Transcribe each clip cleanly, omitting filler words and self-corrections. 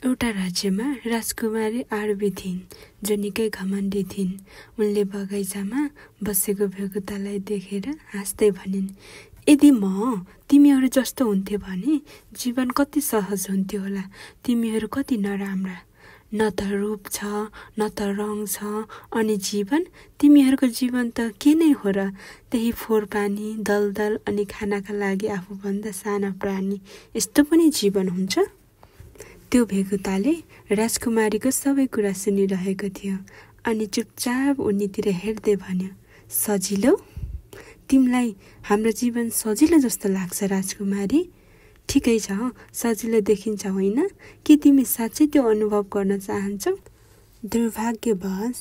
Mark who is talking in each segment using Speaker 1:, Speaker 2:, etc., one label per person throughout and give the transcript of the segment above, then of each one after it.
Speaker 1: एउटा राज्यमा राजकुमारी आरबी थिइन् जो निकै घमण्डी थिइन्। उनले बगैँचामा बसेको भ्यागुतालाई देखेर हाँस्दै भनिन्, यदि म तिमीहरू जस्तो हुन्थ्यो भने जीवन कति सहज हुन्थ्यो होला। तिमीहरू कति नराम्रा, न त रूप छ न त रङ छ, अनि जीवन, तिमीहरूको जीवन त के नै हो र, त्यही फोहोर पानी, दलदल अनि खानाका लागि आफूभन्दा साना प्राणी, यस्तो पनि जीवन हुन्छ। त्यो भेगुताले राजकुमारीको सबै कुरा सुनिरहेको थियो अनि चुपचाप उनीतिर हेर्दै भन्यो, सजिलो? तिमीलाई हाम्रो जीवन सजिलो जस्तो लाग्छ राजकुमारी? ठिकै छ, सजिलो देखिन्छ होइन? के तिमी साँच्चै त्यो अनुभव गर्न चाहन्छौ? दुर्भाग्यवश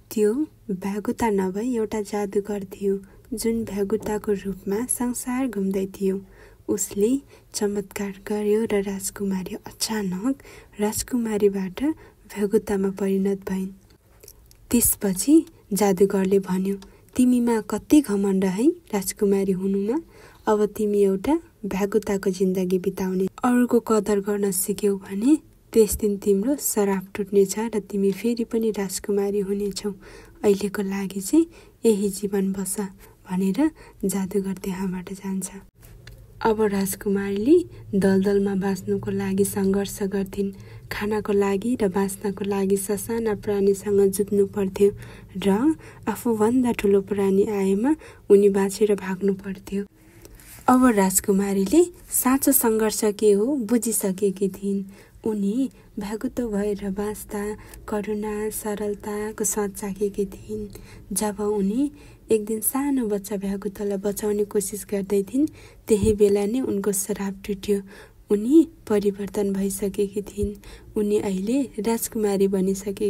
Speaker 1: त्यो भ्यागुता नभई एउटा जादुगर थियो जुन भ्यागुताको रूपमा संसार घुम्दै थियो। उसले चमत्कार गर्यो र राजकुमारी अचानक राजकुमारीबाट भ्यागुतामा परिणत भइन्। त्यसपछि जादुगरले भन्यो, तिमीमा कति घमण्ड है राजकुमारी हुनुमा। अब तिमी एउटा भ्यागुताको जिन्दगी बिताउने, अरूको कदर गर्न सिक्यौ भने त्यस दिन तिम्रो श्राप टुट्नेछ र तिमी फेरि पनि राजकुमारी हुनेछौ। अहिलेको लागि चाहिँ यही जीवन बस भनेर जादुगर त्यहाँबाट जान्छ। अब राजकुमारीले दलदलमा बाँच्नुको लागि सङ्घर्ष गर्थिन्। खानाको लागि र बाँच्नको लागि ससाना प्राणीसँग जुझ्नु पर्थ्यो र आफूभन्दा ठुलो प्राणी आएमा उनी बाँचेर भाग्नु पर्थ्यो। अब राजकुमारीले साँचो सङ्घर्ष के हो बुझिसकेकी थिइन्। उनी भ्यागुतो भएर बाँच्दा करुणा सरलताको स्वाद चाखेकी थिइन्। जब उनी एक दिन सानो बच्चा भ्यागुतालाई बचाउने कोसिस गर्दै थिइन्, त्यही बेला नै उनको श्राप टुट्यो। उनी परिवर्तन भइसकेकी थिइन्। उनी अहिले राजकुमारी बनिसके